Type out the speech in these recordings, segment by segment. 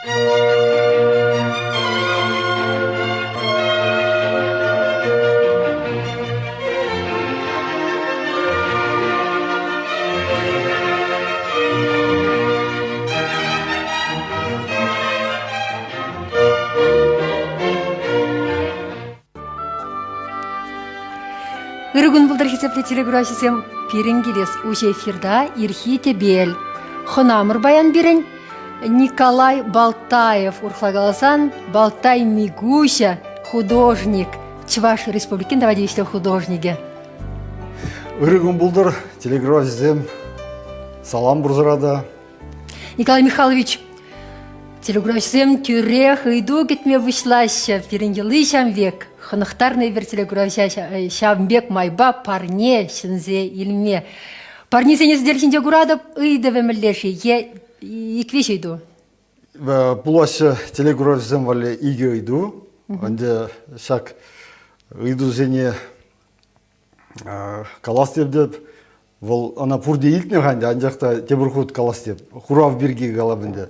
Ырӑ кун пултӑр, хисеплӗ телекураҫӑсем! Пирӗн килес уҫӑ эфирта ирхи тӗпел. Хӑнамӑр паян пирӗн Николай Балтаев, урӑхла каласан, Балтай Микуҫа, художник, Чӑваш Республикин тава тивӗҫлӗ художникӗ. Ырӑ кун пултӑр, телекураҫӑсем! Салам пурсӑра та! Николай Михайлович, телекуравҫӑсем тӳрех ыйту кӗтме пуҫлаҫҫӗ. Пирӗн йӑли ҫав пек, хӑнӑхтарнӑ эпир телекуравҫа ҫавӑн пек майпа парне ҫӗнсе илме. Парнесене сӗтел ҫинче куратӑп, ыйтӑвӗ мӗнле-ши е ик-виҫ ыйту? Пулаҫҫӗ телекуравҫӑсем валли икӗ ыйту. Ӗнтӗ ҫак ыйтусене калас тетӗп. Вӑл ӑна пурте илтнӗ-ха ӗнтӗ, анчах та тепӗр хут калас теп. Хурав пирки калап ӗнтӗ.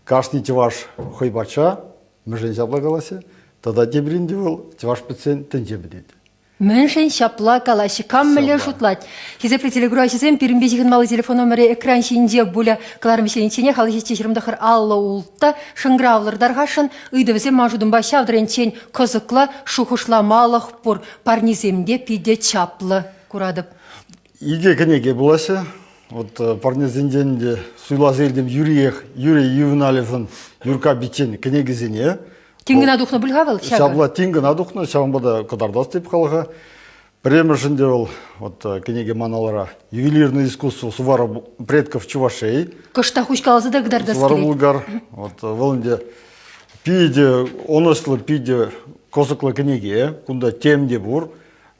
Кашни чӑваш хӑй патша, мӗншӗн ҫапла калаҫҫӗ? Тата тепӗр ӗнтӗ вӑл чӑваш пӗтсен тӗнче пӗтет. Мӗншӗн ҫапла калаҫҫӗ? Кам мӗнле шутлать? Хисеплӗ телекуравҫӑсем, пирӗнпе ҫыхӑнмалли телефон номерӗ экран ҫинче пулӗ. Кӑларӑм вӗҫленичченех халӑх 729 56 шӑнкӑравлӑр тархасшӑн. Ыйтӑвӗсем ман шутӑмпа ҫав таранччен кӑсӑклӑ, шухӑшламалӑх пур. Парнисем те питӗ чаплӑ куратӑп. Икӗ кӗнеке пулаҫҫӗ. Вот парнесенчен те суйласа илтӗм Юриех, Юрий Ювеналевӑн Юрка пиччен кӗнекисене. Тин кӑна тухнӑ пуль-ха вӑл ҫакӑ? Ҫапла тин кӑна тухнӑ, ҫавӑнпа та кӑтартас теп халӑха. Пӗрремӗшӗнче вӑл вот кӗнеке ман алӑра «Ювелирное искусство Сувара предков чувашей». Кӑштах уҫкаласа та кӑтартас килет. Сувар-Булгар. Вот вӑл ӗнтӗ питӗ ӑнӑҫлӑ, питӗ кӑсӑклӑ кӗнеке. Кунта тем те пур.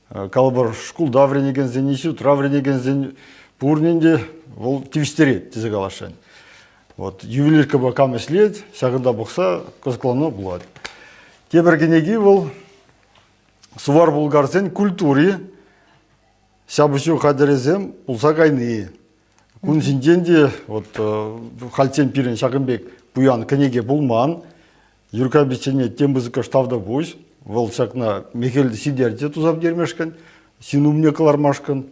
Калӑпӑр, шкулта вӗренекенсен, институтра вӗренекенсен пурнин те вӑл тивӗҫтерет тесе каласшӑн. Вот ювелиркӑпа кам ӗҫлет, ҫакӑнта пӑхса кӑсӑкланма пулать. Тепӗр кӗнеки вӑл сувар-булгарсен культури, ҫапӑҫу хатӗрӗсем пулса кайни. Кун ҫинчен те вот хальччен пирӗн ҫакӑн пек пуян кӗнеке пулман. Юрка пиччене тем пысӑкӑш тавтапуҫ. Вӑл ҫакна мехел ҫитерчӗ туса пӗтермешкӗн, ҫын умне кӑлармашкӑн.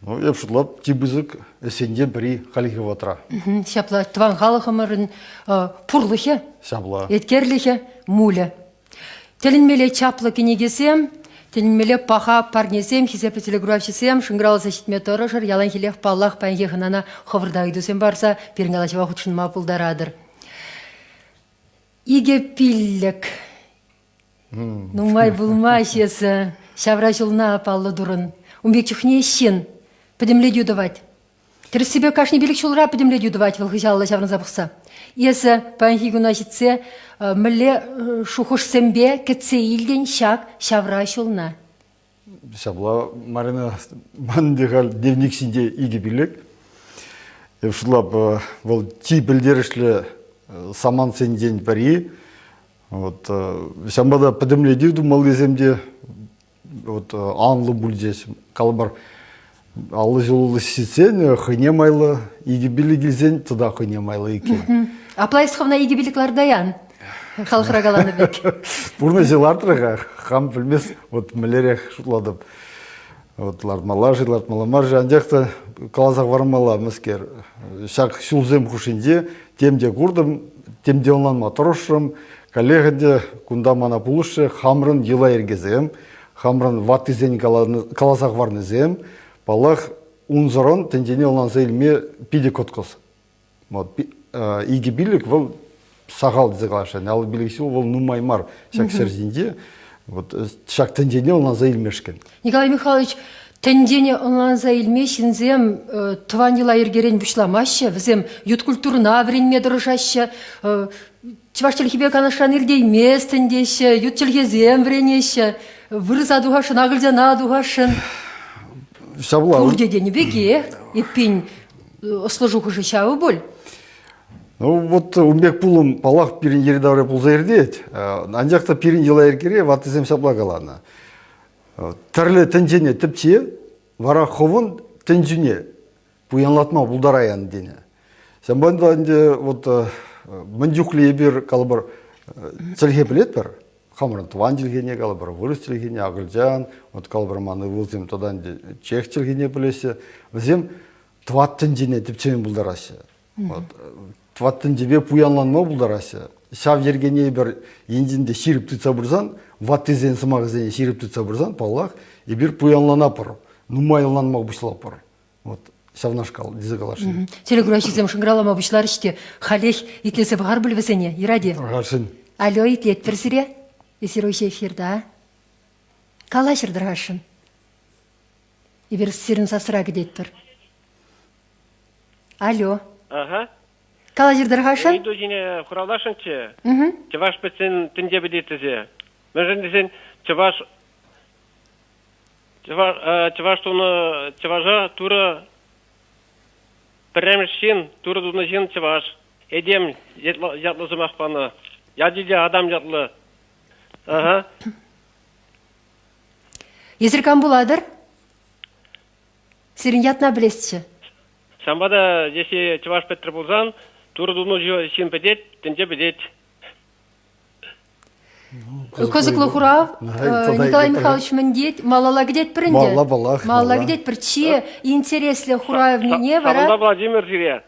Ну, эп шутлап, чи пысӑк ӗҫсенчен пӗри хальхи вӑхӑтра. Ҫапла, тӑван халӑхӑмӑрӑн пурлӑхӗ, Ҫапла. еткерлӗхӗ, мулӗ. Тӗлӗнмелле чаплӑ кӗнекесем, тӗлӗнмелле паха парнесем, хисеплӗ телекуравҫӑсем шӑнкӑравласа ҫитме тӑрӑшӑр. Яланхиллех, паллах, паянхи хӑнана хӑвӑр та ыйтусем парса пирӗн калаҫӑва хутшӑнма пултаратӑр. Икӗ пиллӗк. Нумай пулмасть эсӗ ҫавра ҫулна паллӑ турӑн. Ун пек чухне ҫын пӗтӗмлетӳ тӑвать. Тӗрӗссипе кашни пилӗк ҫулра пӗтӗмлетӳ тӑвать вӑл хыҫалла ҫаврӑнса пӑхса. Эсӗ паянхи куна ҫитсе мӗнле шухӑшсемпе кӗтсе илтӗн ҫак ҫавра ҫулна? Ҫапла, Марина, ман те халь дневник ҫинче икӗ пилӗк. Эп шутлап, вӑл чи пӗлтерӗшлӗ самантсенчен пӗри. Вот, ҫавӑнпа та пӗтӗмлетӳ тумаллисем те вот, анлӑ пулчӗҫ. Калӑпӑр, 50 ҫул ҫитсен хӑйне майлӑ, икӗ пилӗк илсен тата хӑйне майлӑ иккен. Апла эс хӑвна икӗ пилӗк лартаян, халӑхра каланӑ пек. Пурнӑҫӗ лартрӗ-ха, хам пӗлмес, вот мӗнлерех шутлатӑп. Вот лартмалла-ши, лартмалла мар-ши, анчах та каласа хӑвармалла мӗскер. Ҫак ҫулсем хушшинче тем те куртӑм, тем те ӑнланма тӑрӑшрӑм. Каллех ӗнтӗ кунта мана пулӑшрӗ хамрӑн йӑла-йӗркесем, хамрӑн ваттисен каласа хӑварнисем. Паллах, унсӑрӑн тӗнчене ӑнланса илме питӗ кӑткӑс. Вот, икӗ пилӗк вӑл сахал тесе каласшӑн. 55 ҫул вӑл нумай мар ҫак ҫӗр ҫинче. Вот ҫак тӗнчене ӑнланса илмешкӗн. Николай Михайлович, тӗнчене ӑнланса илме ҫынсем тӑван йӑла-йӗркерен пуҫламаҫҫӗ, вӗсем ют культурӑна вӗренме тӑрӑшаҫҫӗ, чӑваш чӗлхипе канашран иртейместӗн теҫҫӗ, ют чӗлхесем вӗренеҫҫӗ, вырӑса тухасшӑн, акӑлчана тухасшӑн. Ҫапла. Пурте тенӗ пекех, эппин, ӑслӑ шухӑшӗ ҫавӑ пуль. Ну, вот ун пек пулӑм, паллах, пирӗн йӗри-тавра пулса иртет. Анчах та пирӗн йӑла-йӗркере ваттисем ҫапла каланӑ. Тӗрлӗ тӗнчене тӗпче, вара хӑвӑн тӗнчӳне пуянлатма пултараян тенӗ. Ҫавӑнпа та ӗнтӗ вот. Мӗн чухлӗ эпир, калӑпӑр, чӗлхе пӗлетпӗр, хамӑрӑн тӑван чӗлхене, калӑпӑр, вырӑс чӗлхине, акӑлчан, вот калӑпӑр, ман ывӑлсем тата ӗнтӗ чех чӗлхине пӗлеҫҫӗ, вӗсем тӑват тӗнчене тӗпчеме пултараҫҫӗ. Вот, тӑват тӗнчепе пуянланма пултараҫҫӗ. Ҫав йӗркене эпир енчен те ҫирӗп тытса пырсан, ваттисен сӑмахӗсене ҫирӗп тытса пырсан, паллах, эпир пуянланатпӑр, нумайланма пуҫлатпӑр. Вот ҫавнашкал тесе каласшӑн. Телекураҫӑсем шӑнкӑравлама пуҫларӗҫ те халех итлесе пӑхар пуль вӗсене, Иради. Пӑхаршӑн. Алло, итлетпӗр сире. Эсир уҫӑ эфирта. Калаҫӑр тӑрхасшӑн. Эпир сирӗн сасра кӗтетпӗр. Алло. Ага. Калаҫӑр тӑрхасшӑн. Ыйту ҫине хуравласшӑнччӗ. Чӑваш пӗтсен тӗнче пӗтет тесе. Мӗншӗн тесен чӑваш Чӑваш, чӑваш тунӑ чӑваша Турӑ пӗрремӗш ҫын, Турӑ тунӑ ҫын чӑваш. Этем ятлӑ сӑмах панӑ. Ячӗ те Адам ятлӑ. Ага. Эсир кам пулатӑр? Сирӗн ятна пӗлесчӗ. Ҫавӑнпа та, если чӑваш пӗтрӗ пулсан, Турӑ тунӑ ҫын пӗтет, тӗнче пӗтет. Кӑсӑклӑ хурав. Николай Михайлович мӗн тет? Малалла кӗтетпӗр ӗнтӗ. Малалла паллах. Малалла кӗтетпӗр. Чи интереслӗ хуравнине вара... Ҫавӑнпа Владимир сире.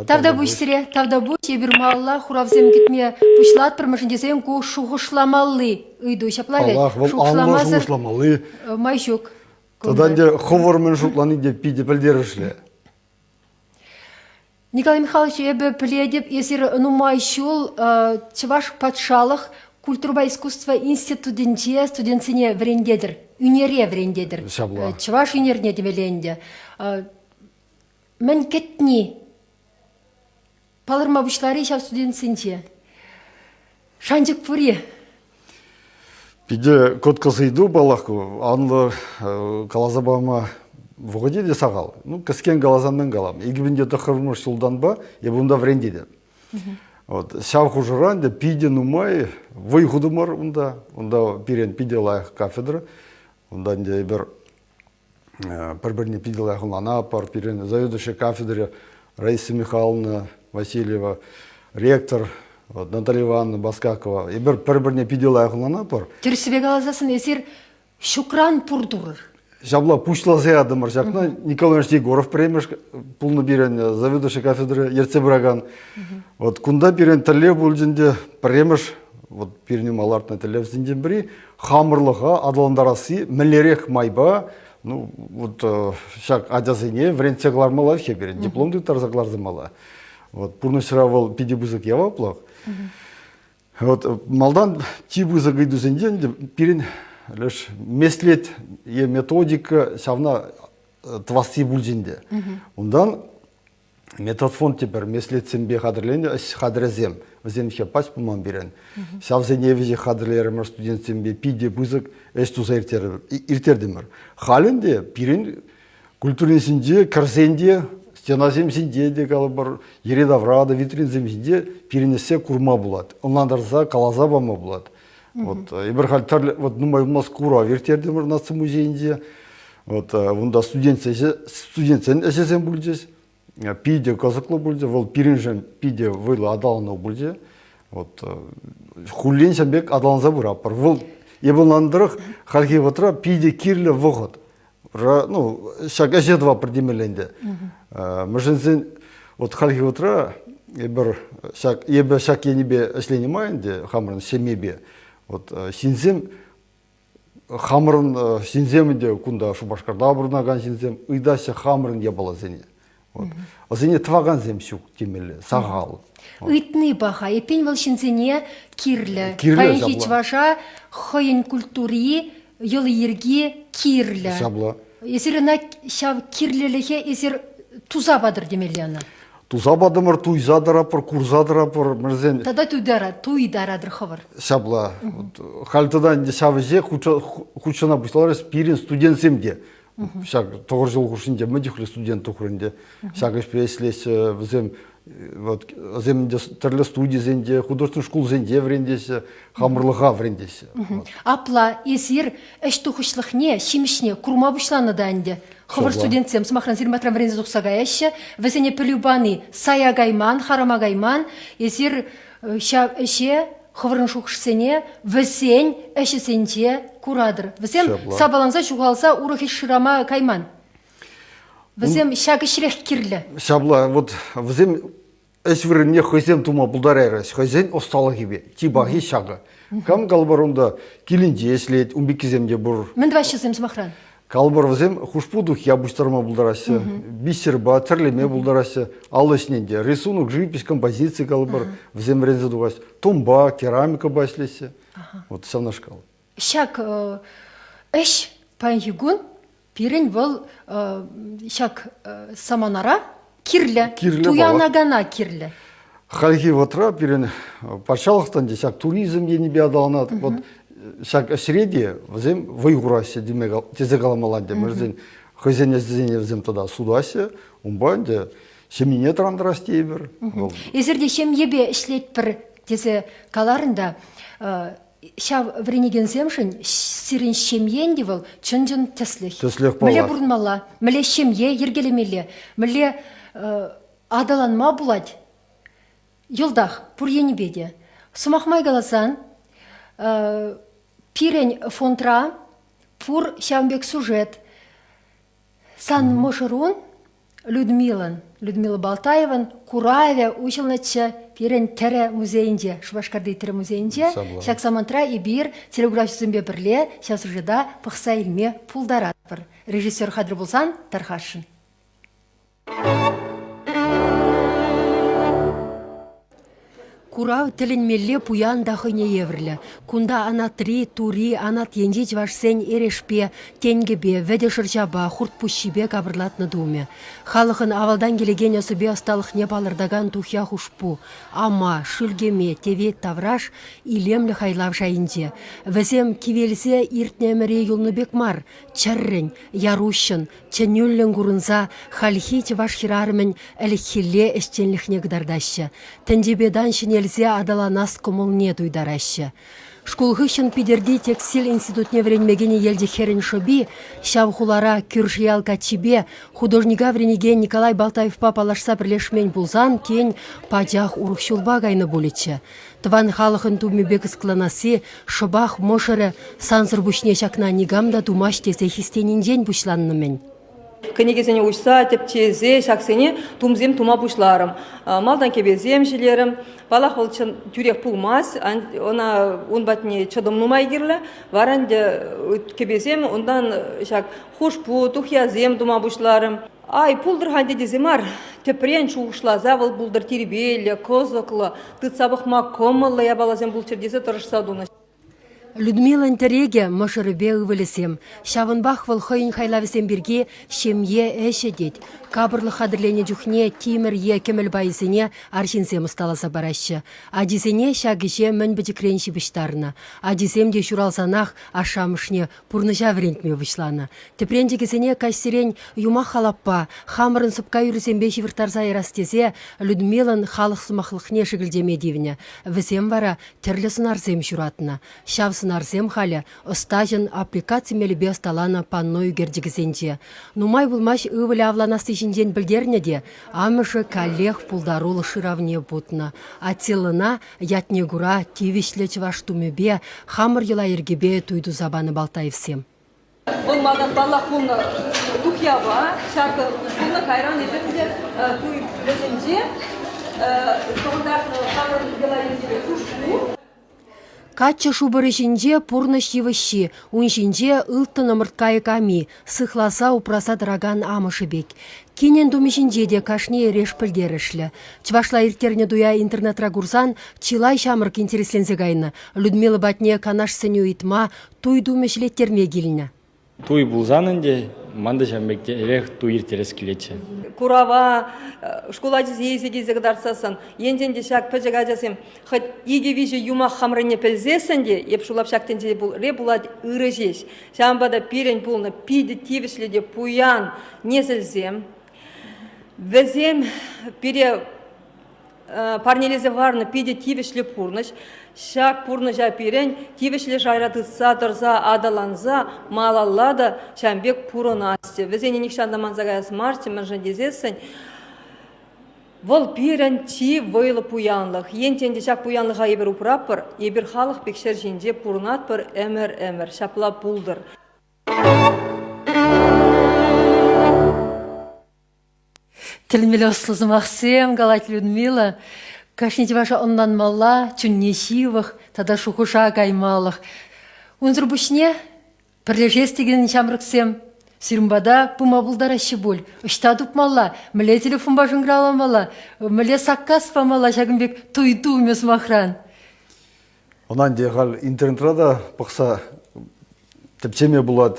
Тавтапуҫ сире, тавтапуҫ. Эпир малалла хуравсем кӗтме пуҫлатпӑр, мӗншӗн тесен ку шухӑшламалли ыйту. Ҫапла вӗт? Паллах, вӑл анлӑ шухӑшламалли. Май ҫук. Тата ӗнтӗ хӑвӑр мӗн шутлани те питӗ пӗлтерӗшлӗ. Николай Михайлович, эпӗ пӗлетӗп, эсир нумай ҫул Чӑваш патшалӑх культурӑпа искусство институтӗнче студентсене вӗрентетӗр, ӳнере вӗрентетӗр. Ҫапла. Чӑваш ӳнерне темелле ӗнтӗ. Мӗн кӗтни палӑрма пуҫларӗ ҫав студентсенче? Шанчӑк пур-и? Питӗ кӑткӑс ыйту, паллах, ку. Анлӑ каласа пама вӑхӑчӗ те сахал. Ну, кӗскен каласан мӗн калам. 2009 ҫултанпа эпӗ унта вӗрентетӗп. Вот. Ҫав хушӑра ӗнтӗ питӗ нумай вӑй хутӑмӑр унта. Унта пирӗн питӗ лайӑх кафедра. Унта ӗнтӗ эпир пӗр-пӗрне питӗ лайӑх ӑнланатпӑр. Пирӗн заведующий кафедри Раиса Михайловна Васильева, ректор вот, Наталья Ивановна Баскакова. Эпир пӗр-пӗрне питӗ лайӑх ӑнланатпӑр. Тӗрӗссипе каласассӑн эсир ҫукран пур турӑр. Ҫапла пуҫласа ятӑмӑр ҫакна. Николай Иванович Егоров пӗрремӗш пулнӑ пирӗн заведующий кафедра ертсе пыракан. Вот кунта пирӗн тӗллев пулчӗ ӗнтӗ пӗрремӗш вот пирӗн ума лартнӑ тӗллевсенчен пӗри хамӑрлӑха аталантарасси мӗнлерех майпа ну вот ҫак ачасене вӗрентсе кӑлармалла-ҫке пирӗн диплом тыттарса кӑларсамалла. Вот пурнӑҫра вӑл питӗ пысӑк яваплӑх. Вот малтан чи пысӑк ыйтусенчен пирӗн леш меслет е методика ҫавна тӑвасси пулчӗ ӗнтӗ. Унтан Методфонд тепӗр меслетсемпе хатӗрленӗ ӗҫ хатӗрӗсем. Вӗсем пач пулман пирӗн. Ҫавсене вӗҫех хатӗрлерӗмӗр студентсемпе питӗ пысӑк ӗҫ туса ирттертӗмӗр. Халь ӗнтӗ пирӗн культуринсенче кӗрсен те, стенасем ҫинче те калӑпӑр, йӗри-тавра та витринсем ҫинче пирӗн ӗҫсе курма пулать, ӑнлантарса каласа пама пулать. Вот эпир халь тӗрлӗ вот нумай пулмасть курав ирттертӗмӗр наци музейӗнче. Вот унта студентсен студентсен ӗҫӗсем пулчӗҫ. Питӗ кӑсӑклӑ пулчӗ. Вӑл пирӗншӗн питӗ вӑйлӑ аталану пулчӗ. Вот хуллен ҫав пек аталанса пыратпӑр. Вӑл эпӗ ӑнланнӑ тӑрӑх хальхи вӑхӑтра питӗ кирлӗ вӑхӑт. Ну, ҫак ӗҫе тӑватпӑр темелле ӗнтӗ. Мӗншӗн вот хальхи вӑхӑтра эпир ҫак эпӗ ҫак енӗпе ӗҫленӗ май ӗнтӗ хамӑрӑн ҫемьепе вот ҫынсем хамӑрӑн ҫынсем ӗнтӗ кунта Шупашкарта пурӑнакан ҫынсем ыйтаҫҫӗ хамӑрӑн япаласене. Вот. Вӗсене тӑвакансем ҫук темелле, сахал. Ыйтни паха. Эппин вӑл ҫынсене кирлӗ. Кирлӗ Паянхи ҫапла. чӑваша хӑйӗн культури, йӑли-йӗрки кирлӗ. Ҫапла. Эсир ӑна ҫав кирлӗлӗхе эсир туса патӑр темелле ӑна. Туса патӑмӑр, туйса тӑрапӑр, курса тӑрапӑр, мӗрсен. Тата туйдара, туйдаратӑр хӑвӑр. Ҫапла. Халь тата ӗнтӗ ҫав ӗҫе хутшӑна пуҫларӗҫ пирӗн студентсем те. Ҫак тӑхӑр ҫул хушшинче мӗн чухлӗ студент тухрӗ ӗнтӗ. Ҫак ӗҫпе ӗҫлеҫҫӗ вӗсем. Вот вӗсем тӗрлӗ студисенче, художественный шкулсенче вӗрентеҫҫӗ, хамӑрлӑха вӗрентеҫҫӗ. Апла эсир ӗҫ тухӑҫлӑхне, ҫимӗҫне курма пуҫланӑ та ӗнтӗ. Хӑвӑр студентсем, сӑмахран, сирӗн патран вӗренсе тухса каяҫҫӗ, вӗсене пӗлӳ пани сая кайман, харама кайман. Эсир ҫав ӗҫе хӑвӑрӑн шухӑшсене вӗсен ӗҫӗсенче куратӑр. Вӗсем сапаланса ҫухалса урӑх ӗҫ шырама кайман. Вӗсем ҫак ӗҫрех кирлӗ. Ҫапла, вот вӗсем ӗҫ вырӑнне хӑйсем тума пултарайрӗҫ, хӑйсен ӑсталӑхӗпе. Чи пахи ҫакӑ. Кам калӑпӑр унта килӗнче ӗҫлет, ун пеккисем те пур. Мӗн тӑваҫҫӗ сӑмахран? Калӑпӑр вӗсем хушпу тухья пуҫтарма пултараҫҫӗ, бисерпа тӗрлеме пултараҫҫӗ, ал ӗҫне те рисунок, живопись, композици калӑпӑр, вӗсем вӗренсе тухаҫҫӗ. Тумпа, керамикӑпа ӗҫлеҫҫӗ. Вот ҫавнашкал. Ҫак ӗҫ паянхи кун пирӗн вӑл ҫак саманара кирлӗ, кирлӗ туянакана кирлӗ. Хальхи вӑхӑтра пирӗн патшалӑхтан те ҫак туризм енӗпе аталанать. Вот ҫак ӗҫре те вӗсем вӑй хураҫҫӗ тесе каламалла ӗнтӗ. Вӗсен хӑйсен ӗҫӗсене вӗсем тата сутаҫҫӗ. Унпа ӗнтӗ ҫемьене тӑрантарас тейӗпӗр. Эсир те ҫемьепе ӗҫлетпӗр тесе каларӑн та, ҫав вӗренекенсемшӗн сирӗн ҫемье ӗнтӗ вӑл чӑн-чӑн тӗслӗх. Тӗслӗх паллах. Мӗнле пурӑнмалла, мӗнле ҫемье йӗркелемелле, мӗнле аталанма пулать. Йӑлтах, пур енӗпе те. Сӑмах май каласан, пирӗн фондра пур ҫавӑн пек сюжет. Сан мӑшӑрун Людмилӑн, Людмила Балтаеван куравӗ уҫӑлнӑччӗ пирӗн тӗрӗ музейӗнче, Шупашкарти тӗрӗ музейӗнче. Ҫак самантра эпир телеграфҫӑсемпе пӗрле ҫав сюжета пӑхса илме пултаратпӑр. Режиссер хатӗр пулсан тархасшӑн. Курав тӗлӗнмелле пуян та хӑйне евӗрлӗ. Кунта анатри, тури, анат енчи чӑвашсен эрешпе, тенкӗпе, вӗтӗ шӑрҫапа, хуртпуҫҫипе капӑрлатнӑ тумӗ. Халӑхӑн авалтан килекен ӑсӗпе ӑсталӑхне палӑртакан тухья-хушпу, ама, шӳлкеме, тевет тавраш илемлӗ хайлав шайӗнче. Вӗсем кивелсе иртнӗ ӗмӗре юлнӑ пек мар, чӗррӗн, яр-уҫҫӑн, чӗнӳллӗн курӑнса хальхи чӑваш хӗрарӑмӗн ӗлӗкхилле ӗҫченлӗхне кӑтартаҫҫӗ, тӗнчепе тан ҫӗнелсе аталанас кӑмӑлне туйтараҫҫӗ. Шкул хыҫҫӑн Питӗрти текстиль институтне вӗренме кӗнӗ Елчӗк хӗрӗн шӑпи ҫав хулара кӳршӗ ял каччипе художника вӗренекен Николай Балтаевпа паллашса пӗрлешмен пулсан, тен, пачах урӑх ҫулпа кайнӑ пулӗччӗ. Тӑван халӑхӑн тумӗпе кӑсӑкланасси шӑпах мӑшӑрӗ сансӑр пуҫне ҫакна никам та тумасть тесе хистенинчен пуҫланнӑ-мӗн. Кӗнекесене уҫса, тӗпчесе ҫаксене тумсем тума пуҫларӑм. Малтан кӗпесем ҫӗлерӗм. Паллах, вӑл чӑн тӳрех пулмасть, ӑна ун патне чӑтӑм нумай кирлӗ. Вара ӗнтӗ кӗпесем, унтан ҫак хушпу, тухьясем тума пуҫларӑм. Ай, пултӑр-ха ӗнтӗ тесе мар, тӗпрен шухӑшласа вӑл пултӑр тирпейлӗ, кӑсӑклӑ, тытса пӑхма кӑмӑллӑ япаласем пулччӑр тесе тӑрӑшса тунӑ. Людмилӑн тӗрекӗ мӑшӑрӗпе ывӑлӗсем. Ҫавӑнпах вӑл хӑйӗн хайлавӗсем пирки ҫемье ӗҫӗ тет. Капӑрлӑх хатӗрленӗ чухне тимӗр е кӗмӗл пайӗсене арҫынсем ӑсталаса параҫҫӗ. Ачисене ҫак ӗҫе мӗн пӗчӗкрен ҫыпӑҫтарнӑ. Ачисем те ҫуралсанах ашшӗ-амӑшне пурнӑҫа вӗрентме пуҫланӑ. Тӗпренчӗкӗсене каҫсерен юмах-халаппа, хамӑрӑн сӑпка юррисемпе ҫывӑрттарса ярас тесе Людмилӑн халӑх сӑмахлӑхне шӗкӗлчеме тивнӗ. Вӗсем вара тӗрлӗ сӑнарсем ҫуратнӑ. Ҫав сӑнарсем халӗ ӑстаҫӑн аппликаци мелӗпе ӑсталанӑ панно ӳкерчӗкӗсенче. Нумай пулмасть ывӑлӗ авланасси ҫинчен пӗлтернӗ те амӑшӗ каллех пултарулӑх шыравне путнӑ. Атиллӑна Ятне кура тивӗҫлӗ чӑваш тумӗпе, хамӑр йӑла-йӗркепе туй туса панӑ Балтаевсем. Вӑл малтан паллах пулнӑ тухьяпа, ҫакӑ пулнӑ кайран эпир те туй вӗҫӗнче тӑхӑнтартнӑ хамӑр йӑла-йӗркепе хушпу. Каччӑ шупӑрӗ ҫинче пурнӑҫ йывӑҫҫи, ун ҫинче ылтӑн ӑмӑрткайӑк ами, сыхласа упраса тӑракан амӑшӗ пек. Кинӗн тумӗ ҫинче те кашни эреш пӗлтерӗшлӗ. Чӑвашла ирттернӗ туя интернетра курсан чылай ҫамрӑк интересленсе кайнӑ. Людмила патне канаш-сӗнӳ ыйтма, туй тумӗ ҫӗлеттерме килнӗ. Туй пулсан ӗнтӗ ман та ҫавӑн пек эрех туй ирттерес килетчӗ. Курава шкул ачисене илсе килсе кӑтартсассӑн, енчен те ҫак пӗчӗк ачасем хӑть икӗ-виҫӗ юмах хамӑрӑнне пӗлсессӗн те, эп шулап ҫак тӗнчере пулать ырӑ ҫеҫ. Ҫавӑнпа та пирӗн пулнӑ питӗ тивӗҫлӗ те пуян несӗлсем. Вӗсем пире парнелесе хӑварнӑ питӗ тивӗҫлӗ пурнӑҫ. Ҫак пурнӑҫа пирӗн тивӗҫлӗ шайра тытса тӑрса аталанса малалла та ҫавӑн пек пурӑнасчӗ. Вӗсене нихҫан та манса каяс марччӗ, мӗншӗн тесессӗн вӑл пирӗн чи вӑйлӑ пуянлӑх. Енчен те ҫак пуянлӑха эпир упратпӑр, эпир халӑх пек ҫӗр ҫинче пурӑнатпӑр ӗмӗр-ӗмӗр. Ҫапла пултӑр. Тӗлӗнмелле ӑслӑ сӑмахсем калать Людмила. Кашни чӑваша ӑнланмалла, чунне ҫывӑх тата шухӑша каймалӑх. Унсӑр пуҫне пӗрлешес текен ҫамрӑксем сирӗн пата пыма пултараҫҫӗ пуль. Ӑҫта тупмалла, мӗнле телефонпа шӑнкӑравламалла, мӗнле саккас памалла ҫакӑн пек туй тумӗ сӑмахран. Ӑна ӗнтӗ халь интернетра та пӑхса тӗпчеме пулать.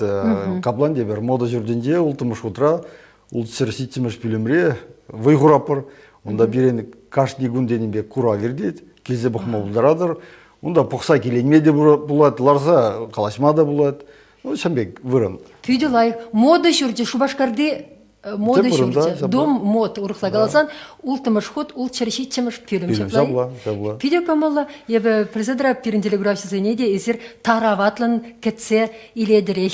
Каплан тепӗр мода ҫуртӗнче улттӑмӗш хутра ултҫӗр ҫиччӗмӗш пӳлӗмре вӑй хураппӑр. Унта пирӗн кашни кун тенӗ пек курав иртет. Килсе пӑхма пултаратӑр. Унта пӑхса киленме те пулать, ларса калаҫма та пулать. Ну, ҫавӑн пек вырӑн. Питӗ лайӑх. Мода ҫурчӗ Шупашкарти мода ҫурчӗ. Дом мод урӑхла каласан улттӑмӗш хут ултҫӗр ҫиччӗмӗш пӳлӗм ҫапла. Ҫапла. Питӗ кӑмӑллӑ. Эпӗ пӗлсе тӑрап пирӗн телекуравҫӑсене те эсир тараватлӑн кӗтсе илетӗрех.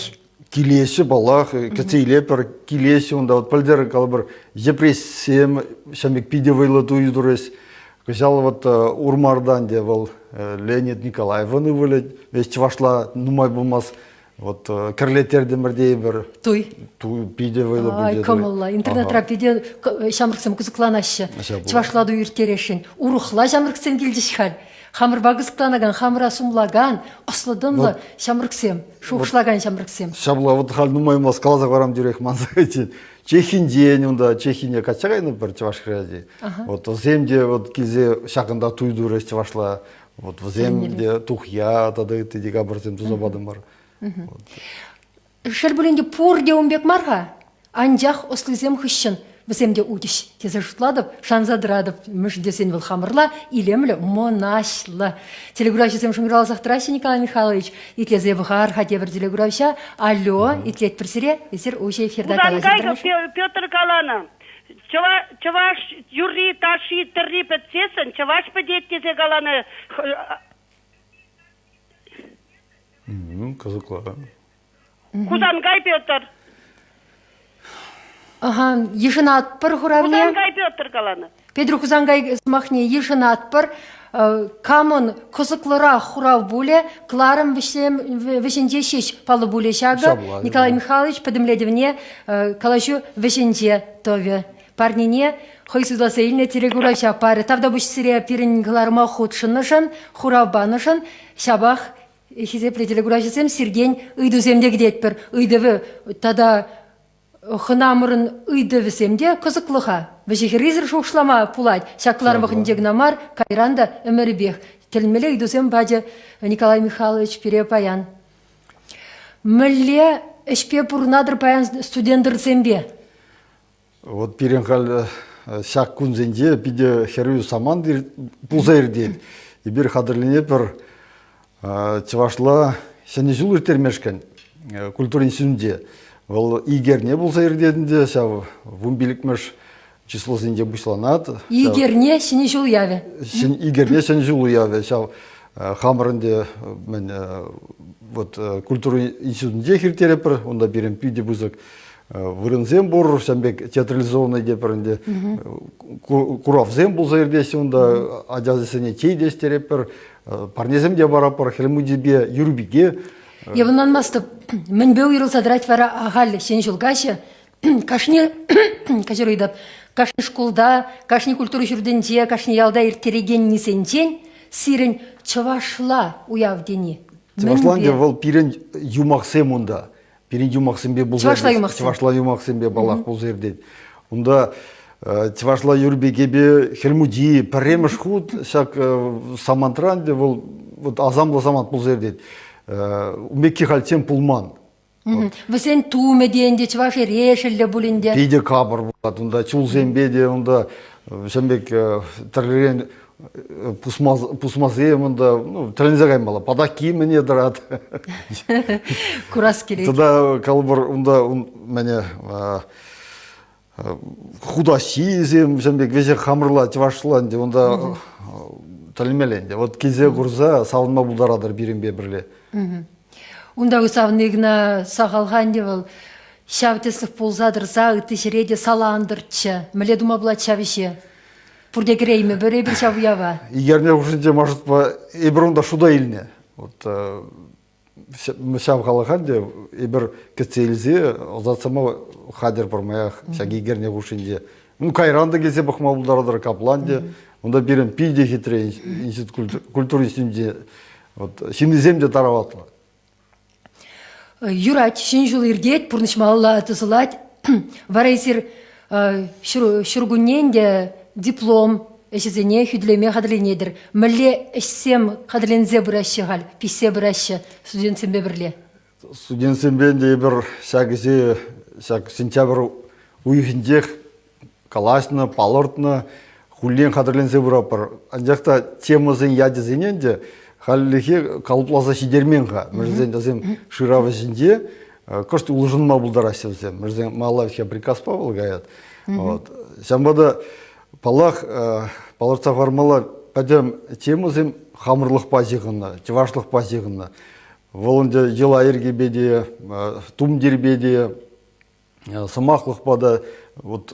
Килеҫҫӗ, паллах, кӗтсе илетпӗр, килеҫҫӗ унта. Вот пӗлтӗр, калӑпӑр, Йӗпреҫсем ҫавӑн пек питӗ вӑйлӑ туй турӗҫ. Кӑҫал вот Урмартан те вӑл Леонид Николаевӑн ывӑлӗ, весь чӑвашла нумай пулмасть Вот кӗрлеттертӗмӗр тейӗпӗр. Туй. Туй питӗ вӑйлӑ Ай, пулчӗ. кӑмӑллӑ. Интернетра питӗ ҫамрӑксем кӑсӑкланаҫҫӗ. Чӑвашла туй ирттересшӗн. Урӑхла ҫамрӑксем килчӗҫ халь. Хамӑрпа кӑсӑкланакан, хамӑра сумлакан, ӑслӑ-тӑнлӑ ҫамрӑксем, шухӑшлакан ҫамрӑксем. Ҫапла вот халь нумай пулмасть каласа хӑварам тӳрех манса кайчӗ. Чехинчен унта Чехине качча кайнӑ пӗр чӑваш хӗрачи. Вот вӗсем те вот килсе ҫакӑнта туй турӗҫ чӑвашла. Вот вӗсем те тухья тата ытти декабрьсем туса патӑмӑр. Шел пулин те пурте ун пек мар-ха. Анчах ӑслисем хыҫҫӑн вӗсем те утӗҫ тесе шутлатӑп, шанса тӑратӑп. Мӗншӗн тесен вӑл хамӑрла, илемлӗ, мӑнаҫлӑ. Телекуравҫӑсем шӑнкӑравласах тӑраҫҫӗ, Николай Михайлович. Итлесе пӑхар-ха тепӗр телекуравҫа. Алло, итлетпӗр сире. Эсир уҫӑ эфирта калаҫатӑр. Петр каланӑ. Чӑваш юрри, ташши, тӗрри пӗтсессӗн чӑваш пӗтет тесе каланӑ. Кӑсӑклӑ. Хусанкай Петр. Ага, йышӑнатпӑр хуравне. Хусанкай Петр каланӑ. Петр Хусанкай сӑмахне йышӑнатпӑр. Камӑн кӑсӑклӑрах хурав пулӗ, кӑларӑм вӗҫӗнче ҫеҫ паллӑ пулӗ ҫакӑ. Николай Михайлович пӗтӗмлетӗвне калаҫу вӗҫӗнче тӑвӗ. Парнене хӑй суйласа илнӗ телекуравҫа парӗ. Тавтапуҫ сире пирӗн кӑларӑма хутшӑннӑшӑн, хурав панӑшӑн. Ҫапах хисеплӗ телекуравҫӑсем сиртен ыйтусем те кӗтетпӗр. Ыйтӑвӗ тата Хӑнамӑрӑн ыйтӑвӗсем те кӑсӑклӑ-ха. Вӗҫӗ-хӗррисӗр шухӑшлама пулать. Ҫак кӑларӑм вӑхӑтӗнче кӑна мар, кайран та ӗмӗрӗпех. Тӗлӗнмелле ыйтусем пачӗ Николай Михайлович пире паян. Мӗнле ӗҫпе пурӑнатӑр паян студентӑрсемпе? Вот пирӗн халь ҫак кунсенче питӗ хӗрӳ самант пулса иртет. Эпир хатӗрленетпӗр Чӑвашла Ҫӗнӗ ҫул ирттермешкӗн культура институтӗнче вӑл ик эрне пулса иртет ӗнтӗ, ҫав вунпиллӗкмӗш числосенче пуҫланать. Ик эрне Ҫӗнӗ ҫул уявӗ. Ик эрне Ҫӗнӗ ҫул уявӗ ҫав хамӑр ӗнтӗ мӗн вот культура институтӗнчех ирттеретпӗр. Унта пирӗн питӗ пысӑк вырӑнсем пур, ҫавӑн пек театрализованный тепӗр ӗнтӗ куравсем пулса иртеҫҫӗ унта, ачасене чей те ӗҫтеретпӗр, Парнесем те паратпӑр Хӗл Мучипе Юрпике. Эп ӑнланмастӑп, мӗнпе уйрӑлса тӑрать вара ахаль Ҫӗнӗ ҫул каҫӗ? Кашни, каҫару ыйтап, кашни шкулта, кашни культура ҫуртӗнче, кашни ялта ирттерекеннисенчен сирӗн чӑвашла уяв тени Чӑвашла ӗнтӗ вӑл пирӗн юмахсем унта. Пирӗн юмахсемпе пулса Чӑвашла юмахсем. Чӑвашла юмахсемпе паллах пулса иртет. Унта чӑвашла Юрпикепе Хӗл Мучи пӗрремӗш хут ҫак самантра ӗнтӗ вӑл вот асамлӑ самант пулса иртет. Ун пекки хальччен пулман. Вӗсен тумӗ те ӗнтӗ чӑваш эрешӗллӗ пулин те. Питӗ капӑр пулать унта чулсемпе те унта ҫавӑн пек тӗрлӗрен пусмасем унта, ну, тӗлӗнсе каймалла. Патакки мӗне тӑрат. Курас килет. Тата калӑпӑр унта мӗне. Хутаҫҫисем ҫавӑн пек веҫех хамӑрла чӑвашла ӗнтӗ унта тӗлӗнмелле ӗнтӗ. Вот килсе курса савӑнма пултаратӑр пирӗнпе пӗрле. Унта савни кӑна сахал-ха ӗнтӗ вӑл. Ҫав тӗслӗх пулса тӑрса ытти ҫӗре те салантӑрччӗ. Мӗнле тума пулать ҫав ӗҫе? Пурте кӗреймӗпӗр эпир ҫав уява. Икӗ хушшинче маршрутпа эпир унта шута илнӗ. Вот ҫав халӑха ӗнтӗ эпир кӗтсе илсе ӑсатса хатӗр пӑрмаях ҫак икӗ хушшинче. Ну, кайран та килсе пӑхма пултаратӑр капла ӗнтӗ. Унта пирӗн питӗ хитре институт культура институтӗнче вот, ҫыннисем те тараватлӑ. Юрать, ҫӗн ҫул иртет, пурнӑҫ малалла тӑсӑлать. Вара эсир ҫуркунне ӗнтӗ диплом ӗҫӗсене хӳтӗлеме хатӗрленетӗр. Мӗнле ӗҫсем хатӗрленсе пыраҫҫӗ халь, пиҫсе пыраҫҫӗ студентсемпе пӗрле? Студентсемпе ӗнтӗ эпир ҫак ӗҫе ҫак сентябрь уйӑхӗнчех калаҫнӑ, палӑртнӑ, хуллен хатӗрленсе пыратпӑр. Анчах та темӑсен ячӗсене ӗнтӗ хальлӗхе калӑпласа ҫитермен-ха. Мӗншӗн вӗсем шырав ӗҫӗнче кӑшт улшӑнма пултараҫҫӗ вӗсем. Мӗншӗн малалла приказпа вӑл каять. Вот. Ҫавӑнпа та, паллах, палӑртса хӑвармалла, пӗтӗм темӑсем хамӑрлӑхпа ҫыхӑннӑ, чӑвашлӑхпа ҫыхӑннӑ. Вӑл ӗнтӗ йӑла-йӗркепе те, тумтирпе те, сӑмахлӑхпа та вот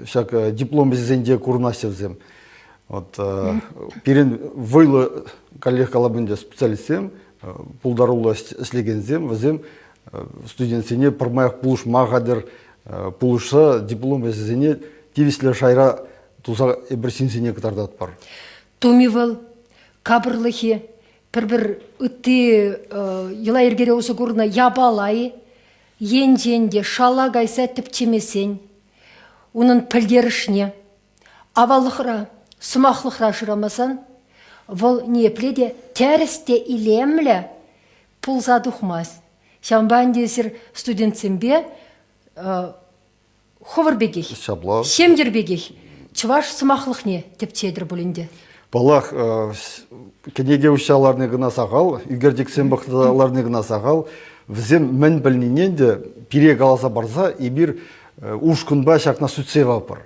ҫак диплом ӗҫӗсенче курӑнаҫҫӗ вӗсем. Вот пирӗн вӑйлӑ каллех калап ӗнтӗ специалистсем, пултаруллӑ ӗҫлекенсем, вӗсем студентсене пӗрмаях пулӑшма хатӗр, пулӑшса диплом ӗҫӗсене тивӗҫлӗ шайра туса эпир ҫынсене кӑтартатпӑр. Туми вӑл капӑрлӑхӗ пӗр-пӗр ытти йӑла-йӗркере усӑ курнӑ япала-и Енчен те шала кайса тӗпчемесен унӑн пӗлтерӗшне аваллӑхра, сӑмахлӑхра шырамасан вӑл ниепле те тӗрӗс те илемлӗ пулса тухмасть. Ҫавӑнпа ӗнтӗ эсир студентсемпе хӑвӑр пекех, Ҫапла. ҫемйӗр пекех чӑваш сӑмахлӑхне тӗпчетӗр пуль ӗнтӗ. Паллах, кӗнеке уҫса ларни кӑна сахал, ӳкерчӗксем пӑхса ларни кӑна сахал. Вӗсем мӗн пӗлнине ӗнтӗ пире каласа парса эпир ушкӑнпа ҫакна сӳтсе яватпӑр.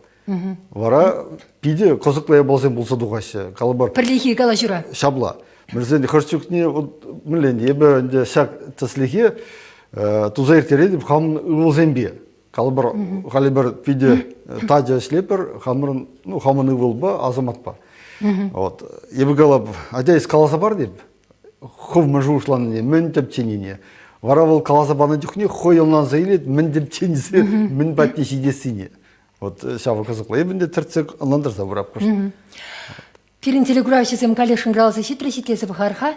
Вара питӗ кӑсӑклӑ япаласем пулса тухаҫҫӗ. Калӑпӑр. Пӗрлехи калаҫура. Ҫапла. Мӗншӗн хӑш чухне вот мӗнле эпӗ ӗнтӗ ҫак тӗслӗхе туса ирттеретӗп хамӑн ывӑлсемпе. Калӑпӑр, халӗ пӗр питӗ тачӑ ӗҫлетпӗр хамӑрӑн, ну, хамӑн ывӑлпа, Азаматпа. Вот. Эпӗ калап, атя эс каласа пар деп, хӑв мӗн шухӑшланине, мӗн тӗпченине. Вара вӑл каласа панӑ чухне хӑй ӑнланса илет, мӗн тӗпченсе, мӗн патне ҫитессине. Вот ҫавӑ кӑсӑклӑ. Эпӗ ӗнтӗ тӗртсе ӑнлантарса пырап кӑшт. Пирӗн телекуравҫӑсем каллех шӑнкӑравласа ҫитрӗҫ, итлесе пӑхар-ха.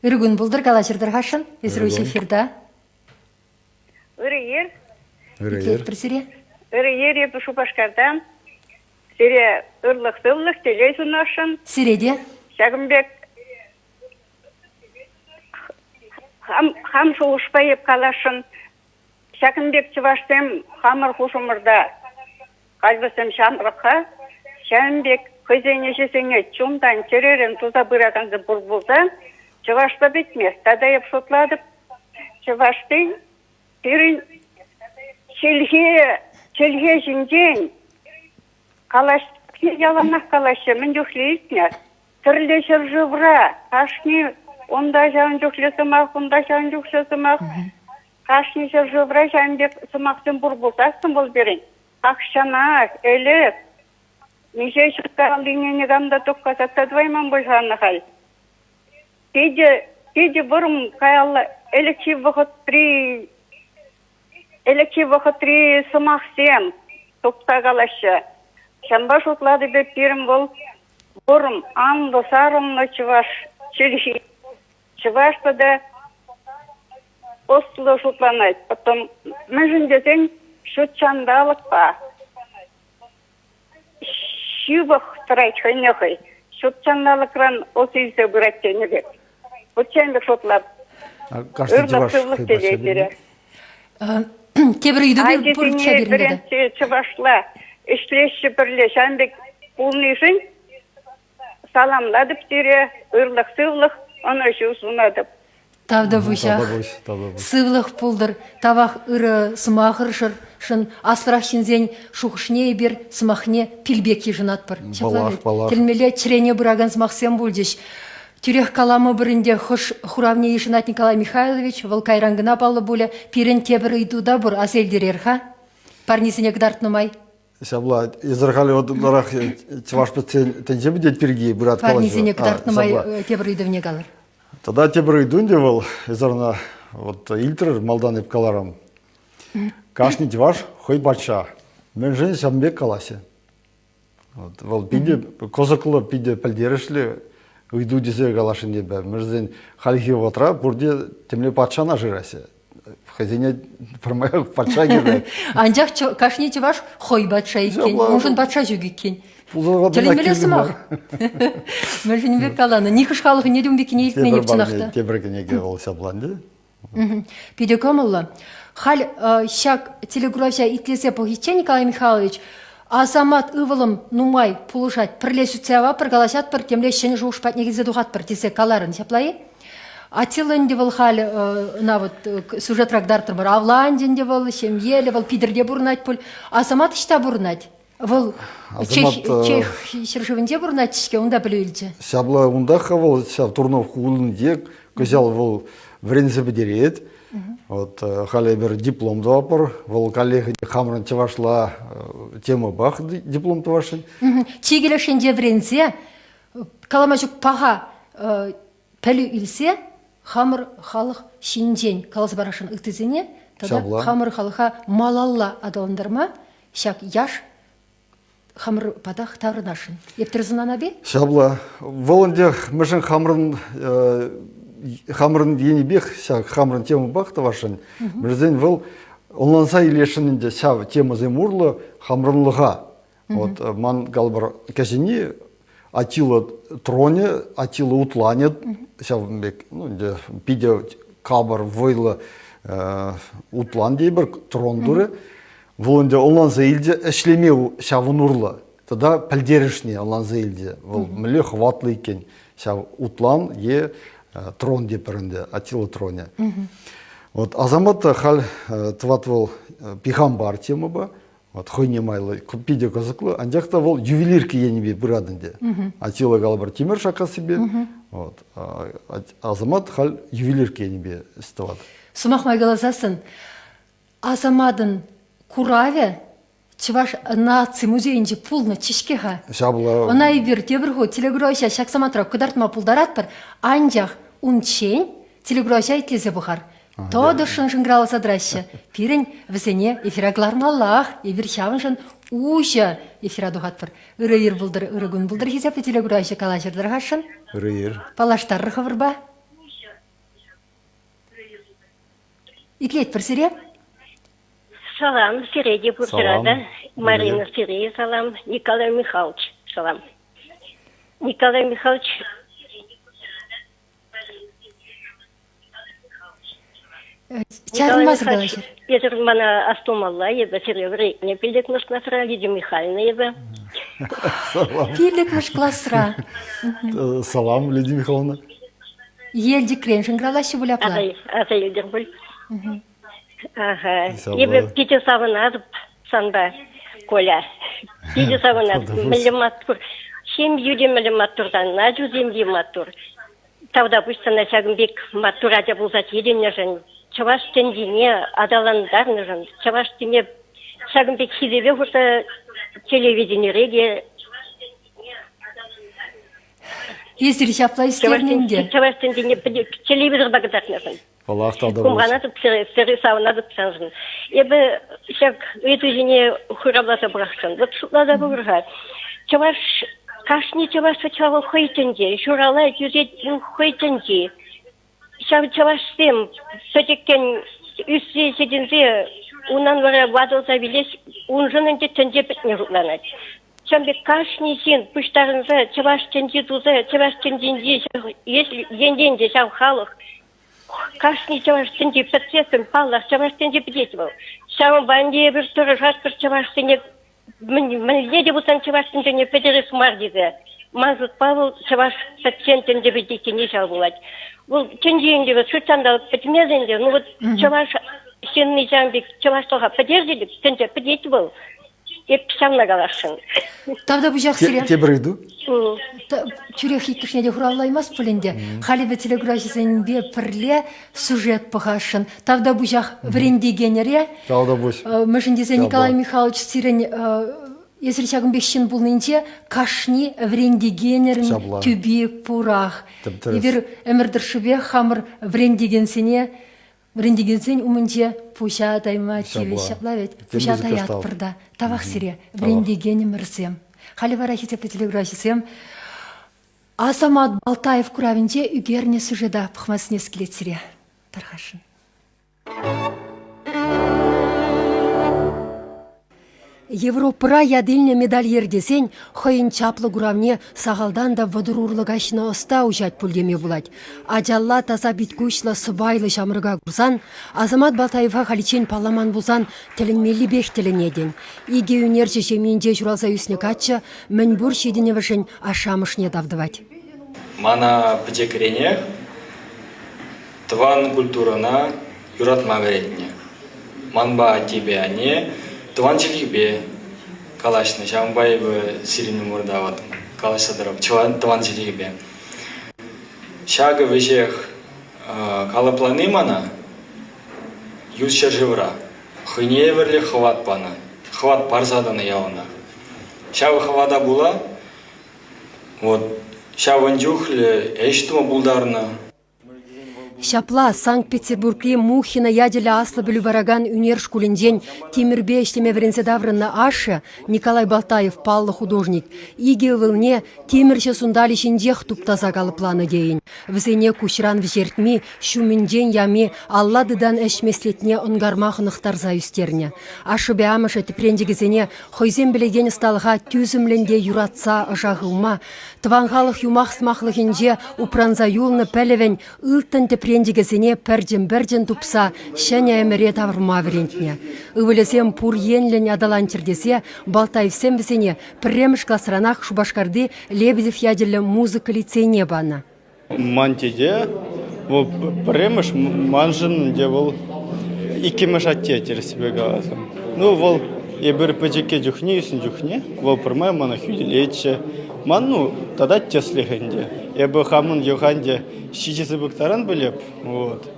Ырӑ кун пултӑр, калаҫӑр тархасшӑн. Эсир эфирта. Ырӑ ир. Ырӑ ир. Итлетпӗр сире. Ырӑ ир, эпӗ Шупашкартан. Сире ырлӑх-сывлӑх, телей сунасшӑн. Сире те. Ҫакӑн пек хам, хам шухӑшпа эп каласшӑн. Ҫакӑн пек чӑвашсем хамӑр хушӑмӑрта халь вӗсем ҫамрӑк-ха, ҫавӑн пек хӑйсен ӗҫӗсене чунтан, чӗререн туса пыракансем пур пулсан чӑвашла пӗтмест. Тата эп шутлатӑп, чӑвашсен пирӗн чӗлхе чӗлхе ҫинчен калаҫ яланах калаҫҫӗ, мӗн чухлӗ илтнӗ. Тӗрлӗ ҫӗршывра кашни унта ҫавӑн чухлӗ сӑмах, унта ҫавӑн чухлӗ сӑмах. Кашни ҫӗршывра ҫавӑн пек сӑмахсем пур пулсассӑн вӑл пирӗн тахҫанах, ӗлӗк миҫе ҫул никам та тухкаса та тӑвайман пуль-ха халь. Питӗ, питӗ вӑрӑм каялла ӗлӗкхи вӑхӑтри ӗлӗкхи вӑхӑтри сӑмахсем тупса калаҫҫӗ. Ҫавӑнпа шутлатӑп эп пирӗн вӑл вӑрӑм, анлӑ сарӑлнӑ чӑваш чӗлхи. Чӑваш тата ӑслӑ шутланать. Потом мӗншӗн тесен ҫут ҫанталӑкпа ҫывӑх тӑрать хӑйне хӑй. Ҫут ҫанталӑкран ӑс илсе пырать тенӗ пек. Пӗччен пек шутлап. Ырлӑх-сывлӑх телей сире. Тепӗр ыйту пур вӗрентсе чӑвашла ӗҫлеҫҫӗ пӗрле ҫавӑн пек пулнишӗн саламлатӑп сире, ырлӑх-сывлӑх, ӑнӑҫу сунатӑп. Тавтапуҫах. Сывлӑх пултӑр. Тавах ырӑ сӑмахӑршӑн аслӑрах ҫынсен шухӑшне эпир сӑмахне пил пек йышӑнатпӑр. Паллах, паллах. Тӗлмелле чӗрене пыракан сӑмахсем пулчӗҫ. Тӳрех каламӑпӑр ӗнтӗ, хӑш хуравне йышӑнать Николай Михайлович, вӑл кайран кӑна паллӑ пулӗ. Пирӗн тепӗр ыйту та пур, аса илтерер-ха. Парнисене кӑтартнӑ май. Ҫапла, эсир халӗ вот ытларах чӑваш пӗтсен тӗнче пӗтет пирки пырать калаҫу. Парнисене кӑтартнӑ май тепӗр ыйтӑвне калӑр. Тата тепӗр ыйту ӗнтӗ вӑл, эсир ӑна вот илтрӗр, малтан эп каларӑм. Кашни чӑваш хӑй патша. Мӗншӗн ҫавӑн пек калаҫҫӗ? Вот, вӑл питӗ кӑсӑклӑ, питӗ пӗлтерӗшлӗ ыйту тесе каласшӑн эпӗ. Мӗншӗн хальхи вӑхӑтра пурте темле патшана шыраҫҫӗ. Хӑйсене пӗрмаях патша кирлӗ. Анчах кашни чӑваш хӑй патша иккен, уншӑн патша ҫук иккен. Тӗлӗнмелле сӑмах. Мӗншӗн пек каланӑ? Нихӑш халӑхӑнне те ун пеккине илтмен эп чӑнах та. Тепӗр кӗнеке вӑл ҫапланчӗ. Питӗ кӑмӑллӑ. Халь ҫак телекуравҫа итлесе пӑхиччен, Николай Михайлович, Асамат ывӑлӑм нумай пулӑшать, пӗрле сӳтсе яватпӑр, калаҫатпӑр, темле ҫӗнӗ шухӑш патне килсе тухатпӑр тесе каларӑн, ҫапла-и? Атила ӗнтӗ вӑл халь ӑна вот сюжетра кӑтартрӑмӑр. Авланчӗ ӗнтӗ вӑл, ҫемьеллӗ, вӑл Питӗрте пурӑнать пуль. Асамат ӑҫта пурӑнать? Вӑл Чех, Чех ҫӗршывӗнче пурӑнать-ҫке, унта пӗлӳ илчӗ. Ҫапла унтах вӑл ҫав Турнов хулинче кӑҫал вӑл вӗренсе пӗтерет. Вот халӗ эпир диплом тӑватпӑр. Вӑл каллех хамӑрӑн чӑвашла темӑпах диплом тӑвасшӑн. Чикӗ леш енче вӗренсе калама ҫук паха пӗлӳ илсе хамӑр халӑх ҫинчен каласа парасшӑн ыттисене тата хамӑр халӑха малалла аталантарма ҫак яш хамӑр патах таврӑнасшӑн. Эп тӗрӗс ӑнланап-и? Ҫапла. Вӑл ӗнтӗ мӗншӗн хамӑрӑн хамӑрӑн енӗпех ҫак хамӑрӑн темӑпах тӑвасшӑн. Мӗншӗн вӑл ӑнланса илесшӗн ӗнтӗ ҫав темӑсем урлӑ хамӑрӑнлӑха. Вот ман калӑпӑр кӗҫӗнни Атила тронӗ, Атила утланӗ ҫавӑн пек, ну, ӗнтӗ питӗ капӑр, вӑйлӑ утлан тейӗпӗр, трон турӗ. Вӑл ӗнтӗ ӑнланса илчӗ, ӗҫлеме ҫавӑн урлӑ тата пӗлтерӗшне ӑнланса илчӗ. Вӑл мӗнле хӑватлӑ иккен ҫав утлан е трон тепӗр ӗнтӗ, Атила тронӗ. Вот Асамат та халь тӑват вӑл Пихампар темӑпа, Вот хӑйне майлӑ питӗ кӑсӑклӑ, анчах та вӑл ювелирка енӗпе пырать ӗнтӗ. Атила калӑпӑр тимӗр шаккассипе, вот, Асамат халь ювелирка енӗпе ӗҫ тӑвать. Сӑмах май каласассӑн, Асаматӑн куравӗ Чӑваш наци музейӗнче пулнӑччӗ-ҫке-ха. Ҫапла. Ӑна эпир тепӗр хут телекуравҫа ҫак самантра кӑтартма пултаратпӑр, анчах унччен телекуравҫа итлесе пӑхар. Тӑтӑшшӑн шӑнкӑравласа тӑраҫҫӗ. Пирӗн вӗсене эфира кӑлармаллах. Эпир ҫавӑншӑн уҫӑ эфира тухатпӑр. Ырӑ ир пултӑр, ырӑ кун пултӑр, хисеплӗ телекуравҫӑ калаҫӑр тӑрхасшӑн. Ырӑ ир. Паллаштарӑр хӑвӑрпа. Итлетпӗр сире. Салам сире те пурсӑра та. Марина сире салам. Николай Михайлович салам. Николай Михайлович Чарӑнмасӑр калаҫӑр. Эсир мана астумалла, эпӗ сире вӗрентнӗ пиллӗкмӗш класра Лидия Михайловна эпӗ. Пиллӗкмӗш класра. Салам, Лидия Михайловна. Елчӗкрен шӑнкӑравлаҫҫӗ пуль апла? Аса илтӗр пуль. Ага. Эпӗ питӗ савӑнатӑп санпа, Коля. Питӗ савӑнатӑп. Мӗнле маттур. Ҫемйӳ те мӗнле маттур сан, ачусем те маттур. Тавтапуҫ сана ҫакӑн пек маттур ача пулса ҫитӗннӗшӗн, чӑваш тӗнчине аталантарнӑшӑн, чӑваш тӗне ҫакӑн пек хисепе хурса телевиденире те Эсир ҫапла ӳстернӗ ӗнтӗ. Чӑваш тӗнчине телевизорпа кӑтартнӑшӑн. Паллах, тавтапуҫ. Хумханатӑп, сире савӑнатӑп саншӑн. Эпӗ ҫак ыйту ҫине хуравласа пӑрахсан, вот шутласа пӑхӑр-ха. Чӑваш, кашни чӑваш вӗт-ха хӑй тӗнчи, ҫуралать, ӳсет хӑй тӗнчи. Ҫав чӑвашсем пӗчӗккӗн ӳссе ҫитӗнсе унан вара ватӑлса вилес, уншӑн ӗнтӗ тӗнче пӗтни шутланать. Ҫавӑн пек кашни ҫын пуҫтарӑнса чӑваш тӗнчи туса чӑваш тӗнчинчи енчен те ҫав халӑх кашни чӑваш тӗнчи пӗтсессӗн, паллах, чӑваш тӗнчи пӗтет вӑл. Ҫавӑнпа ӗнтӗ эпир тӑрӑшатпӑр чӑвашсене мӗнле те пулсан чӑваш тӗнчине пӗтерес мар тесе. Ман шутпа вӑл чӑваш пӗтсен тӗнче пӗтеккине ҫав пулать. Вӑл тӗнче ӗнтӗ вӑл ҫут ҫанталӑк пӗтмест ӗнтӗ. Ну вот чӑваш ҫынни ҫавӑн пек чӑвашлӑха пӗтерчӗ те тӗнче пӗтет вӑл. Эп ҫавна каласшӑн. Тавтапуҫах сире. Тепӗр ыйту. Тӳрех иккӗшне те хуравлаймасть пуль ӗнтӗ. Халӗ вӗт телекураҫӑсемпе пӗрле сюжет пӑхасшӑн. Тавтапуҫах вӗрентекенӗре. Тавтапуҫ. Мӗншӗн тесен Николай Михайлович сирӗн эсир ҫакӑн пек ҫын пулнинче кашни вӗрентекенӗрӗн тӳпи пурах. Эпир ӗмӗр тӑршшӗпех хамӑр вӗрентекенсене вӗрентекенсен умӗнче пуҫа тайма тивӗҫ. Ҫапла вӗт? Пуҫа таятпӑр та. Тавах сире, вӗрентекенӗмӗрсем. Халӗ вара хисеплӗ телекураҫӑсем Асамат Балтаев куравӗнче ӳкернӗ сюжета пӑхма сӗнес килет сире. Тархасшӑн. Европӑра ят илнӗ медальер тесен хӑйӗн чаплӑ куравне сахалтан та 30 урлӑ каҫнӑ ӑста уҫать пуль теме пулать. Ачалла таса пит-куҫлӑ сӑпайлӑ ҫамрӑка курсан Асамат Балтаева халиччен палламан пулсан тӗлӗнмеллипех тӗлӗнетӗн. Икӗ ӳнерҫӗ ҫемйинче ҫуралса ӳснӗ каччӑ мӗнпур ҫитӗнӗвӗшӗн ашшӗ-амӑшне тав тӑвать. Мана пӗчӗкренех тӑван культурӑна юратма вӗрентнӗ. Манпа аттепе анне тӑван чӗлхепе калаҫнӑ. Ҫавӑнпа эпӗ сирӗн умӑрта вот калаҫса тӑрап тӑван чӗлхепе. Ҫакӑ веҫех калӑплани мана ют ҫӗршывра хӑйне евӗрлӗ хӑват панӑ, хӑват парса тӑнӑ яланах. Ҫав хӑвата пула вот ҫавӑн чухлӗ ӗҫ тума пултарнӑ. Ҫапла Санкт-Петербургри Мухина ячӗллӗ аслӑ пӗлӳ паракан ӳнер шкулӗнчен тимӗрпе ӗҫлеме вӗренсе таврӑннӑ ашшӗ Николай Балтаев паллӑ художник икӗ ывӑлне тимӗрҫӗ сунталӗ ҫинчех туптаса калӑпланӑ тейӗн. Вӗсене куҫран вӗҫертми, ҫумӗнчен ями алла тытан ӗҫ меслетне ӑнкарма хӑнӑхтарса ӳстернӗ. Ашшӗпе амӑшӗ тӗпренчӗкӗсене хӑйсем пӗлекен ӑсталӑха тӳсӗмлӗн те юратса ӑша хывма, Тӑван халӑх юмах-сӑмахлӑхӗнче упранса юлнӑ пӗлӗвӗн ылтӑн тӗпренчӗкӗсене пӗрчӗн-пӗрчӗн тупса ҫӗнӗ ӗмӗре тавӑрма вӗрентнӗ. Ывӑлӗсем пур енлӗн аталанччӑр тесе Балтаевсем вӗсене пӗрремӗш класранах Шупашкарти Лебедев ячӗллӗ музыка лицейне панӑ. Ман тете вӑл пӗрремӗш, маншӑн ӗнтӗ вӑл иккӗмӗш атте тӗрӗссипе каласан. Ну, вӑл эпир пӗчӗккӗ чухне, ӳснӗ чухне вӑл пӗрмай мана хӳтӗлетчӗ. Ман, ну, тата тӗслӗх ӗнтӗ. Эпӗ хамӑн йӑха ӗнтӗ ҫичӗ сыпӑк таран пӗлеп. Вот.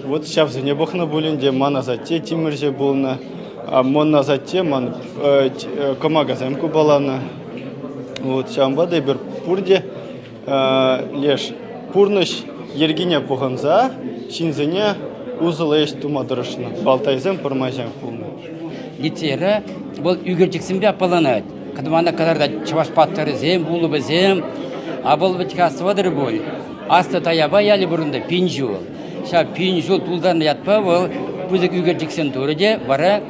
Вот ҫавсене пӑхнӑ пуль ӗнтӗ. Ман асатте тимӗрҫӗ пулнӑ. Мӑн асатте ман кӑмакасем купаланӑ. Вот ҫавӑнпа та эпир пурте леш пурнӑҫ йӗркине пӑхӑнса ҫынсене усӑллӑ ӗҫ тума тӑрӑшнӑ. Балтайсем пӗрмай ҫак пулнӑ. Лицейра вӑл ӳкерчӗксемпе аппаланать. Кӑтмана кӑтартать чӑваш паттӑрӗсем, улӑпӗсем. А вӑл вӗт-ха астӑватӑр пуль. Аслӑ Таяпа ялӗ пурӑннӑ 1000 ҫул. Ҫав 1000 ҫул тултарнӑ ятпа вӑл пысӑк ӳкерчӗксем турӗ те вара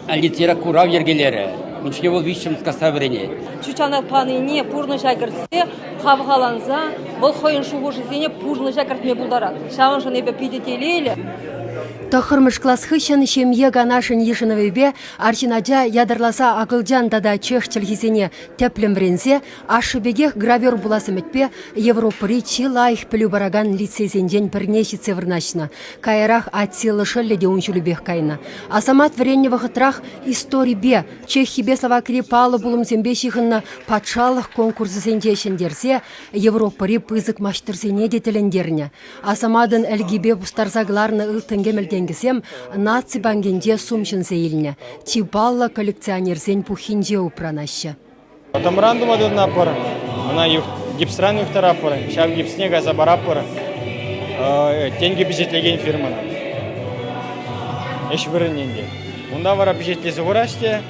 лицейра курав йӗркелерӗ. Ун чухне вӑл виҫҫӗмӗш класра вӗренет. Ҫутҫанталӑк панине пурнӑҫа кӗртсе, хавхаланса вӑл хӑйӗн шухӑшӗсене пурнӑҫа кӗртме пултарать. Ҫавӑншӑн эпӗ питӗ телейлӗ. Тӑххӑрмӗш класс хыҫҫӑн ҫемье канашӗн йышӑнӑвӗпе арҫын ача ятарласа акӑлчан тата чех чӗлхисене тӗплӗн вӗренсе Ашшӗ пекех гравер пулас ӗмӗтпе Европӑри чи лайӑх пӗлӳ паракан лицейсенчен пӗрне ҫитсе вырнаҫнӑ. Каярах Аттила шӑллӗ те ун ҫулӗпех кайнӑ. Асамат вӗреннӗ вӑхӑтрах историпе, Чехипе Словакири паллӑ пулӑмсемпе ҫыхӑннӑ патшалӑх конкурсӗсенче ҫӗнтерсе Европӑри пысӑк маҫтӑрсене те тӗлӗнтернӗ. Асаматӑн ӗлкипе пустарса кӑларнӑ ылтӑн-кӗмӗл тенкӗсем Наци банкӗнче сум ҫӗнсе илнӗ. Чи паллӑ коллекционерсен пуххинче упранаҫҫӗ. Тӑмран тума тытӑнатпӑр, ӑна гипсран юхтаратпӑр, ҫав гипсне кайса паратпӑр тенкӗ пичетлекен фирмӑна. Ӗҫ вырӑнне ӗнтӗ. Унта вара пичетлесе хураҫ те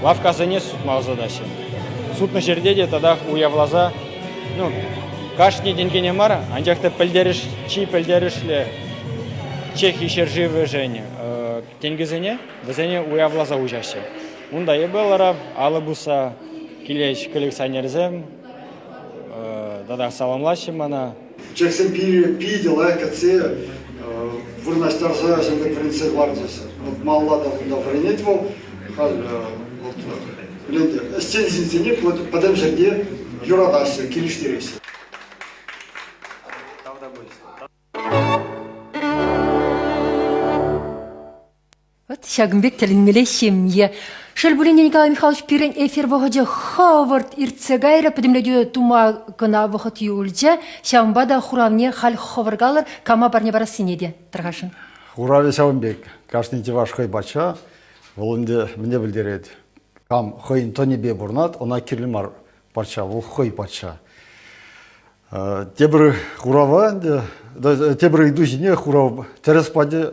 лавккасене сутма ӑсатаҫҫӗ. Сутнӑ ҫӗрте те татах уявласа, ну, кашни тенкӗне мар, анчах та пӗлтерӗш, чи пӗлтерӗшлӗ Чехи ҫӗршывӗшӗн Тенкӗсене вӗсене уявласа уҫаҫҫӗ. Унта эпӗ ларап, алӑ пусса килеҫ коллекционерсем тата саламлаҫҫӗ мана. Чехсем питӗ лайӑх кӗтсе вырнаҫтарса ҫынна вӗрентсе кӑларчӗҫ. Вот малалла та кунта вӗренет вӑл. Халь вот Пӗлетӗр, ӗҫчен ҫынсене пӗтӗм ҫӗрте юратаҫҫӗ, килӗштереҫҫӗ. Вӑт ҫакӑн пек тӗлӗнмелле ҫемье. Шел пулин те, Николай Михайлович, пирӗн эфир вӑхӑчӗ хӑвӑрт иртсе кайрӗ, пӗтӗмлетӳ тума кӑна вӑхӑт юлчӗ. Ҫавӑнпа та хуравне халь хӑвӑр калӑр, кама парне парассине те тархасшӑн. Хуравӗ ҫавӑн пек. Кашни чӑваш хӑй патша, вӑл ӗнтӗ мӗне пӗлтерет? Кам хӑйӗн тӑнӗпе пурӑнать, ӑна кирлӗ мар патша, вӑл хӑй патша. Тепӗр хурава ӗнтӗ, тепӗр ыйту ҫине хурав тӗрӗс пачӗ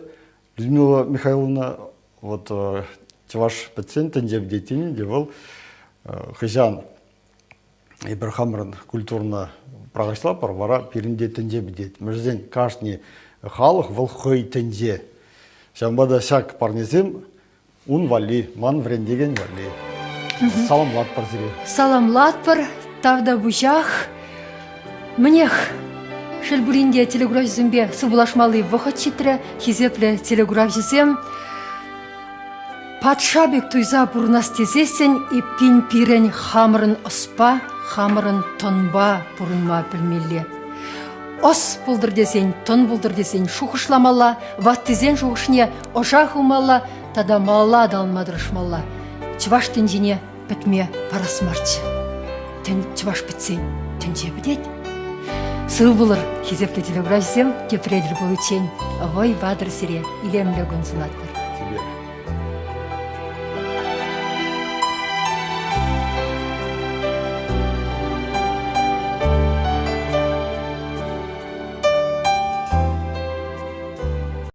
Людмила Михайловна вот чӑваш пӗтсен тӗнче пӗтет тенӗ те вӑл хӑҫан эпир хамӑрӑн культурӑна пӑрахӑҫлатпӑр, вара пирӗн те тӗнче пӗтет. Мӗншӗн кашни халӑх вӑл хӑй тӗнче. Ҫавӑнпа та ҫак парнесем ун валли, ман вӗрентекен валли. Саламлатпӑр сире. Саламлатпӑр, тавтапуҫах. Мӗнех, шел пулин те телекуравҫӑсемпе сывпуллашмалли вӑхӑт ҫитрӗ. Хисеплӗ телекуравҫӑсем, патша пек туйса пурӑнас тесессӗн эппин пирӗн хамӑрӑн ӑспа, хамӑрӑн тӑнпа пурӑнма пӗлмелле. Ӑс пултӑр тесен, тӑн пултӑр тесен шухӑшламалла, ваттисен шухӑшне ӑша хывмалла тата малалла аталанма тӑрӑшмалла. Чӑваш тӗнчине пӗтме парас марччӗ. Тӗн чӑваш пӗтсен тӗнче пӗтет. Сыв пулӑр, хисеплӗ телекуравҫӑсем, тепре тӗл пуличчен вӑй патӑр сире, илемлӗ кун сунатпӑр.